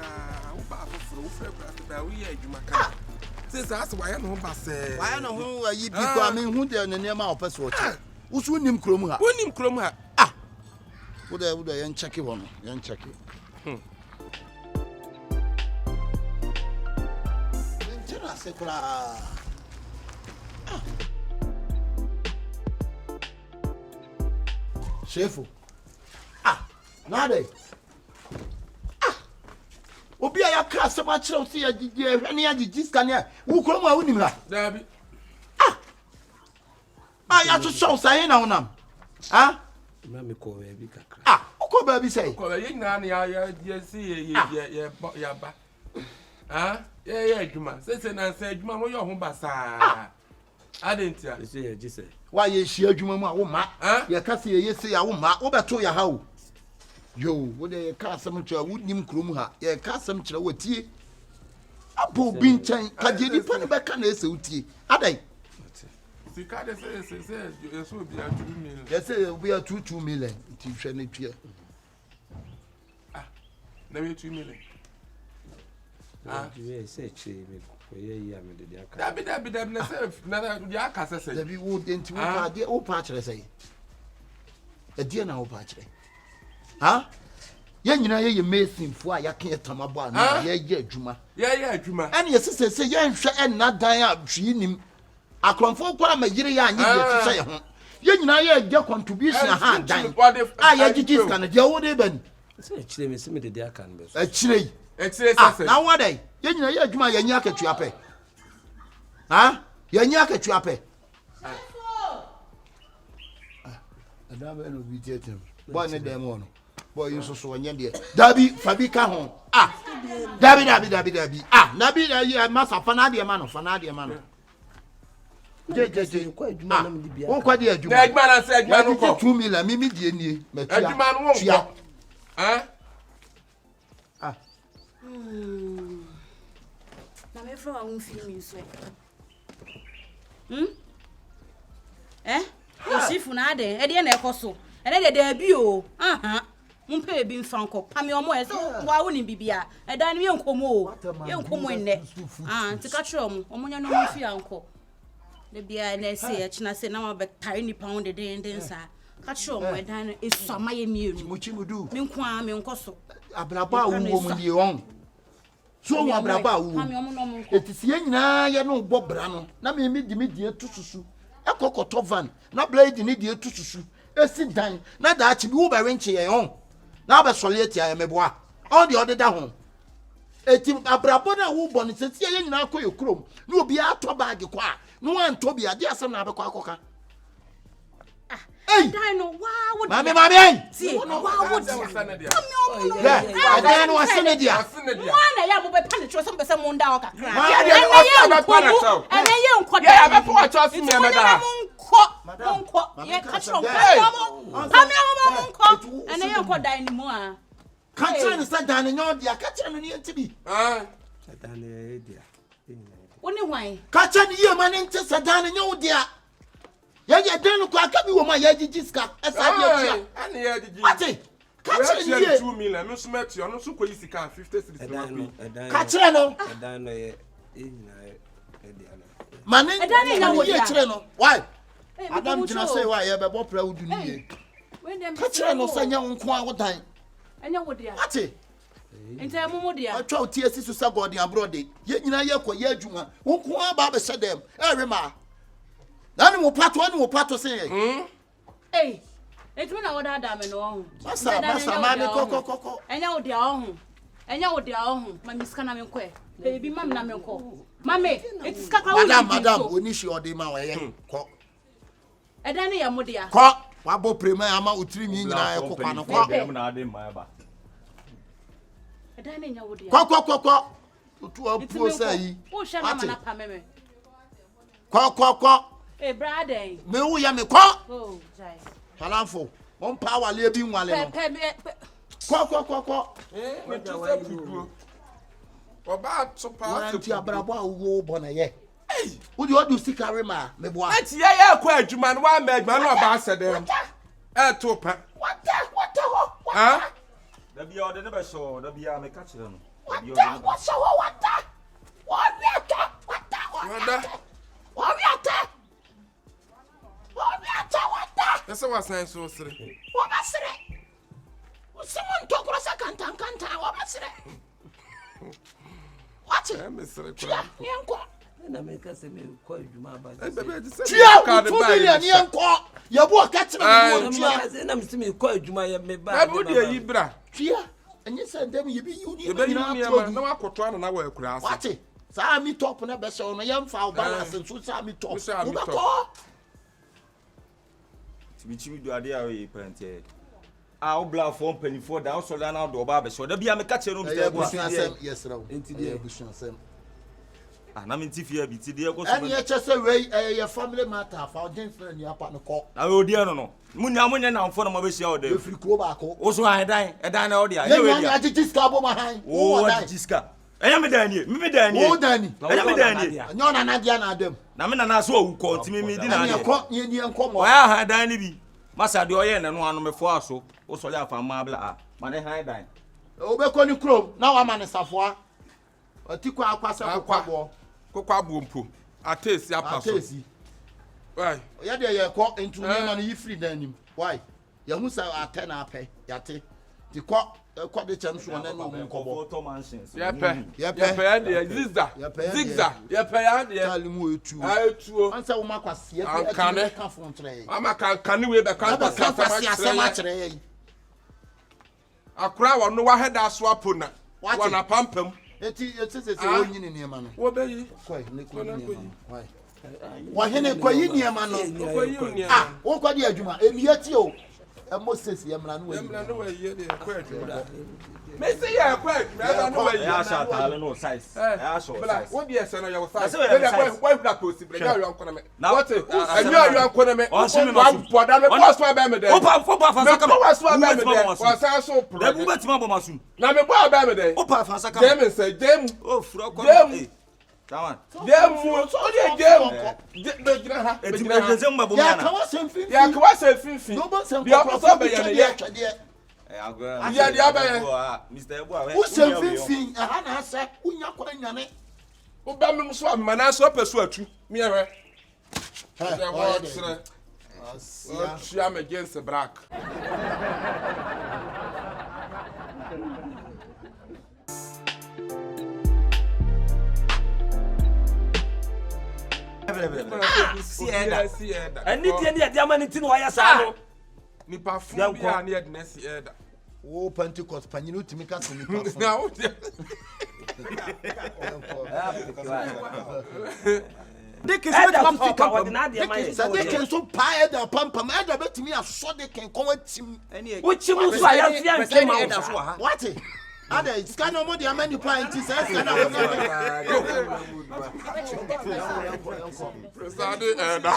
koraa wobaa foforɔ wofrɛ koraa sɛ baa woyɛ adwuma ka ah! sɛ saa sɛ wayɛ ne ho basɛɛ wayɛ ne ho ayi bi koraa mehu deɛ ne nneɛma a ɔpɛ sɛ ɔkyɛ ah! wo so wonim kurom ha wonim kurom ha ah wodɛ wodɛ yɛnkyɛke hɔ no yɛnkyɛke hmm. mente no ase koraa ah. Sefo ah na adɛn ah obi a yɛaka asɛm akyerɛ wo sɛ yɛgyegye ɛhwɛ ne yɛagyegye sika ne a wo kurom a wonim ha daabi ah a yɛahyehyɛ wo sa he na wonam ah na mekɔ baabi kakra ah wokɔ baabi sɛ kɔ baabi yɛn nyinaa ne yɛsi yɛ yɛba ah yɛyɛ adwuma sese nansa adwuma no yɛ ɔho basaa ah Adɛn ntia? Ɛsɛ yɛgye sɛ. Wa yɛhyia adwuma mu a womma. Yɛka sɛ yɛyɛ sei a womma. Wobɛto yɛ ha o. Yoo, wo deɛ yɛka asɛm kyerɛ wonim kurom ha. Yɛka asɛm kyerɛ watie. Abɔ obi nkyɛn ka deɛ nipa no bɛka na ɛsɛ wotie. Adɛn? Sika de sɛ yɛsɛ sɛ yɛsɛ obi a 2 million. Yɛsɛ obi a 2 2 million nti hwɛ ne tua. Ah, na wei 2 million. Ah. Sɛ akyire mekɔyɛ yi a mede de aka. Dabi dabi dabi na sɛ na de aka sɛ sɛ. Dabi wo de nti wo pa adeɛ wo pa akyerɛ sɛ. Ɛdeɛ na wo pa akyerɛ. Ha? Yɛn nyinaa yɛyɛ masonfoɔ a yɛaka yɛ tam abɔ ano a yɛyɛ adwuma. Yɛyɛ adwuma. Ɛne yɛsɛ sɛ sɛ yɛnhwɛ ɛnna dan a hwee nim. Akorɔmfoɔ koraa ma yere yɛ anyɛ deɛ ɛhyehyɛ yɛ ho. Yɛn nyinaa yɛ agya contribution ha dan a yɛgyegye sika no deɛ wode ba ni. Akyire mi sɛ mede deɛ aka no bɛso. Akyire yi. Akyire sɛ sɛ. Na wo adɛn? Yɛn nyinaa yɛ adwuma a yɛnyɛ akatua pɛ. Ha? Yɛnyɛ akatua pɛ. Ɛdan bɛn na obi teatea mu. Bɔɔ ne dan mu hɔ no. Bɔɔ yi nso so ɔnyɛ deɛ. Dabi fa bi ka ho. Ah! Dabi dabi dabi dabi. Ah! Nabi ayi masa fa n'adeɛ ma no fa n'adeɛ ma no. Gye gye gye. Ah! Wonkɔ deɛ adwuma. Na adwuma na sɛ adwuma no kɔ. Yɛgyegye 2 million mi mi deɛ nie. Matua. Adwuma no wonkɔ. Tua. Ah! Ah. Hmm. Na mefrɛ wa wo mfiri mi nso. Hmm? Eh? Osifu na adɛn? Ɛdeɛ na ɛkɔ so. Ɛnɛ deɛ daabi o. Aha. Mompɛ baabi mfa nkɔ. Pame ɔmo ɛ. Sɛ wa wo nim bibia. Ɛdan no yɛnkɔ mu o. Yɛnkɔ mu ɛnnɛ. Ah, nti ka kyerɛ ɔmo. Ɔmo nya no ɔmo mfi ankɔ. Da biara ɛnɛ se ɛkyena se na wabɛtare nipa ho dedenden saa. Ka kyerɛ ɔmo ɛdan no esu ama yɛ mmienu. Me nko ara menkɔ so. Abrabɔ a wowɔ mu nie ɔn. So wɔn abrabɔ a wowɔ mu. Eti sɛ yɛn nyinaa yɛ no bɔ bra no na me me di me deɛ to susu ɛkɔ kɔtɔ van na bla yi di ne deɛ to susu esi dan na daakye bi wobɛwenkye yɛn ɔn na abɛsɔre atia yɛn meboa ɔn deɛ ɔdeda ho. Eti abrabɔ no a wobɔ no sɛ sɛ yɛn nyinaa kɔ yɛ kurom na obiara tɔ baage kɔ a na wantɔ bi adeɛ asɛm na abɛkɔ akɔka. Ei! Dan no waa wo Maame maame ei! Tie waa wo dea. Maame ɔmo no. Yɛ ɛdan no ɔse ne dea. Mo a na yɛ a mo bɛ pa ne kyerɛ sɛ mo bɛ sɛ mo nda hɔ kakra. Ɛnɛ yɛ nkɔ mu ɛnɛ yɛ nkɔ da. Yɛ abɛpɔ akyɛw si mi ɛmɛ da. Mo nkɔ mo nkɔ yɛ ka kyerɛ ɔmo pami ɔmo mo nkɔ ɛnɛ yɛ nkɔ dan ne mu a. Ka kyerɛ ne sɛ dan no nyɛ ɔdea ka kyerɛ no ne yɛnte bi. Dan no yɛ dea. Wo ne hwan? Ka kyerɛ ne yie ma ne nte sɛ dan no nyɛ wo dea. Yɛyɛ dɛn no koraa ka bi wɔ mu a yɛgyegye sika ɛsa de atua. Ɛne yɛgyegye. Wate? Ka kyerɛ ne yie. 2 million me nso mɛtua ɔno nso kɔyi sika 50 cedis na wakɔyi. Ka kyerɛ no. Ɛdan no yɛ yɛ nyinaa ɛdea no. Ma ne ma ne yie kyerɛ no. Why? Adam gyina sɛ wa yɛbɛbɔ pra wo du ne yie. Ka kyerɛ no sɛ nyɛ wo nko a wo dan. Ɛnyɛ wo dea. Wate? Nti ɛmo mo dea. Atwa wo ti asi so sɛ gɔɔden aborɔ de. Yɛn nyinaa yɛkɔ yɛ adwuma. Wo nko ara ba abɛhyɛ dɛm. Ɛwe maa. Na ne wo pato ne wo pato sen yɛn. Hmm? Ei, enti me na wɔdaadaa me no ɔho. Masa, masa, maame kɔ kɔ kɔ kɔ. Ɛnyɛ wo dea ɔho. Ɛnyɛ wo dea ɔho. Ma me sika na menkɔ ɛ. Baabi ma me na menkɔ. Ma me, eti sika kora wo Madam, madam, oni hwee ɔde ma wo ɛyɛ. Kɔ. Ɛdan no yɛ mo dea. Kɔ! Wabɔ prema ama wo tirinwi nyinaa ɛkɔ kwa no kɔ. Ɛdan no nyɛ wo dea. Kɔ kɔ kɔ kɔ. Otu apuo sɛ yi. Wohwɛ na ama na pa me me. Kɔ kɔ kɔ. Ee bra adɛn. Me wo yɛ me kɔ. Oh, jai. Halamfo, wɔn pa awaleɛ bi nwale no. Pɛ pɛ pɛ. Kɔ kɔ kɔ kɔ. Eh, me ti sɛ puduo. Ɔbaa to paa sɛ puduo. Wɔn ti abrabɔ a wowɔ bɔ na yɛ. Ei, wo deɛ ɔde sika we ma meboa. Eti yɛ yɛ kɔ adwuma no wamma adwuma no ɔba asɛ dɛm. Ɛto pa. Wata wata hɔ. Wata. Dabi a ɔde ne bɛhyɛ hɔ dabi a meka kyerɛ no. Wada wɔhyɛ hɔ wada. Wɔwe atɔ wada wɔwe atɔ wɔwe atɔ wɔwe atɔ wada. Ɛsɛ wasan so sere. Wɔbɛsere. Wosi mu ntɔkorɔ sɛ kantankantan wɔbɛsere. Wate? Tua ne yɛnkɔ. Na meka sɛ mekɔ adwuma aba. Tua wo 2 million ne yɛnkɔ. Yɛbu ɔka kyerɛ me ne wɔntua. Na mesɛ mekɔ adwuma yɛ meba. Dabi wo deɛ yi bra. Tua. Ɛnyɛ sɛ dɛm yɛbɛyi wo nneɛma Yɛbɛyi nyinaa nneɛma ato agu. na wakɔtɔ ana na wɔ akura ase. Wate? Saa mi top na bɛhyɛ wo no yɛmfa wo balance nso saa mi top. Wohyɛ ami top. Wobɛkɔ. Timikyimi du adeɛ a ɔyɛ paa nti ɛyɛ a woblafoɔ mpanimfoɔ da wosɔre ana wode ɔba abɛhyɛ ɔda bia meka kyerɛ no Ɛyɛ mr ɛboa abusuasɛm yɛsrɛ wo. Nti Ɛyɛ deɛ- abusuasɛm. ah na mente fie abi nti deɛ ɛkɔ so Ɛne ɛkyɛ sɛ wei ɛyɛ yɛ family matter fa ɔgye mfrɛ nnuapa no kɔ. na ɔdiɛ no no mo nyinaa monyɛ namfoɔ na mabɛhyia wɔ dɛm Yɛfiri kuro baako. wo so ɛdan ɛdan na ɔde a Yɛn ɛnyɛ wei nyinaa dea agyegye sika abom ahan. wo Wowɔ dan. agyegye sika ɛnyɛ me dan nie me me dan nie Wo dan ni. ɛnyɛ me dan nie Ɛnyɛ ɔnana deɛ na adam. na me nana so awu kɔ nti me me di na Ɛne adeɛ ɛkɔ ne yɛni nkɔmmɔ. ɔyɛ ahan dan no bi masa deɛ ɔyɛ n'ano ano mefoa so wosɔre afa mmaa bla a ma ne han dan Wobɛkɔ ne kurom na wama ne safoa. Ɔti kɔ akwa sɛ kokɔ Akwa. aboɔ. Kokɔ aboɔ mpo. Ateesi apa so. Ateesi. Wai. Yɛ deɛ yɛkɔ nti nneɛma no yi firi dan nim. Why? Yɛhu sɛ atɛ na apɛ. Yɛate. Nti kɔ kɔ de kyɛm so ɔne ne ɔmo nkɔbɔ. Yɛpɛ. Yɛpɛ. Yɛpɛ yɛ deɛ. Zigza. Yɛpɛ yɛ deɛ. Zigza. Yɛpɛ yɛ adeɛ. Taale mu etuo. Aetuo. Ansa wɔn akwaseɛ bi Ankane. atumi bɛka fon kyerɛ yɛn. Ama kankane wei bɛka Ɛbɛka nkwasi kwasi asɛm akyerɛ akyerɛ yɛn. Akora a wɔno wahɛda so apo na. Wate. Wɔ n'apampam. Eti eti sɛ sɛ Ah. wɔnyini nneɛma no. Wɔbɛyi. Kɔe ne kɔyi Kɔ na nneɛma kɔyi. no. Why? Wɔhene kɔyi nneɛma no. Wɔkɔyi nneɛma. Ah, wokɔ di adwuma. Emi eti o. Ɛmo sesi yɛmra no wɔyi. Yɛmra no wɔyi yɛ deɛ yɛkɔ adwuma. Mesi yɛ ɛkɔ adwuma ɛna no wɔyi. ɛyɛ ahyɛ ataale no size ɛyɛ ahyɛ wɔ Bla, size wo deɛ sɛ no yɛ wo size. Na sɛ wɔyɛ Wei deɛ size. wɔahura koosi brɛ, nyɛ ayɔnko na me. Na- Wɔte, Ah, ɛnyɛ asɛm ayɔnko na me. Ɔnhyɛ me ma so. Wabɔ da me, Ɔn- bɔ so abɛn me dɛ. Wopa wopa afa nsa Mekɔ kama. wɔ so abɛn me Wobɛtumi dɛ. abɔ m'asom. Wɔsan so porɔ Dabi me. wobɛtumi abɔ m'asom. Na mebɔ abɛn me dɛ. Wopa afa nsa Gyee kama. me nsɛ, gyee mu. O fura kɔ. Gyee mu. Ee, Taman. Gyee mu. O deɛ gyee mu. Bɛgyina ha, Eti bɛgyina ha. ɛsɛ mo bɛbɔ mu Yɛaka ana? wasɛm finfin. Yɛaka wasɛm finfin. Na wobɛsɛm Deɛ ɔpɛ sɛ kɔkɔrɔfoɔ bi ɔbɛyɛ no twɛdeɛ yɛ. twɛdeɛ. Ɛyɛ agorɔ. Yɛ deɛ abɛyɛ. Mr. Eboa. Wosɛm finfin ɛha na asɛ wonya kwan nyane. Wobɛ mem so a mema nan so ɔpɛ so atu. Miɛhwɛ. Hɛ, Sɛ ɔyɛ dɛ. wɔkyerɛ. Asia. Wɔtua me jeans black. Si ɛda. Si ɛda. Ɛni deɛ ne yɛde ama ne ti na ɔyɛ saa no. Nipa fun Yɛnkɔ. bi a ne yɛde na si ɛda. Wo Pentecost panyin wotumi ka sɛ nipa fo. Na wo deɛ. Dickens Ɛda bɛtumi so abɔ sika wɔde pampam. n'adeɛ ma yɛ. Sɛ Dickens nso paa ɛda pampam ɛda bɛtumi asɔ Dickens kɔn atim. Wokyi mu nso a yɛnso yɛntwe ma wo Ɛda so saa. wɔ ha. Wate? Ada sika na ɔmo de ama nipa nti sɛ sika na ɔmo de ama. Presade ɛda.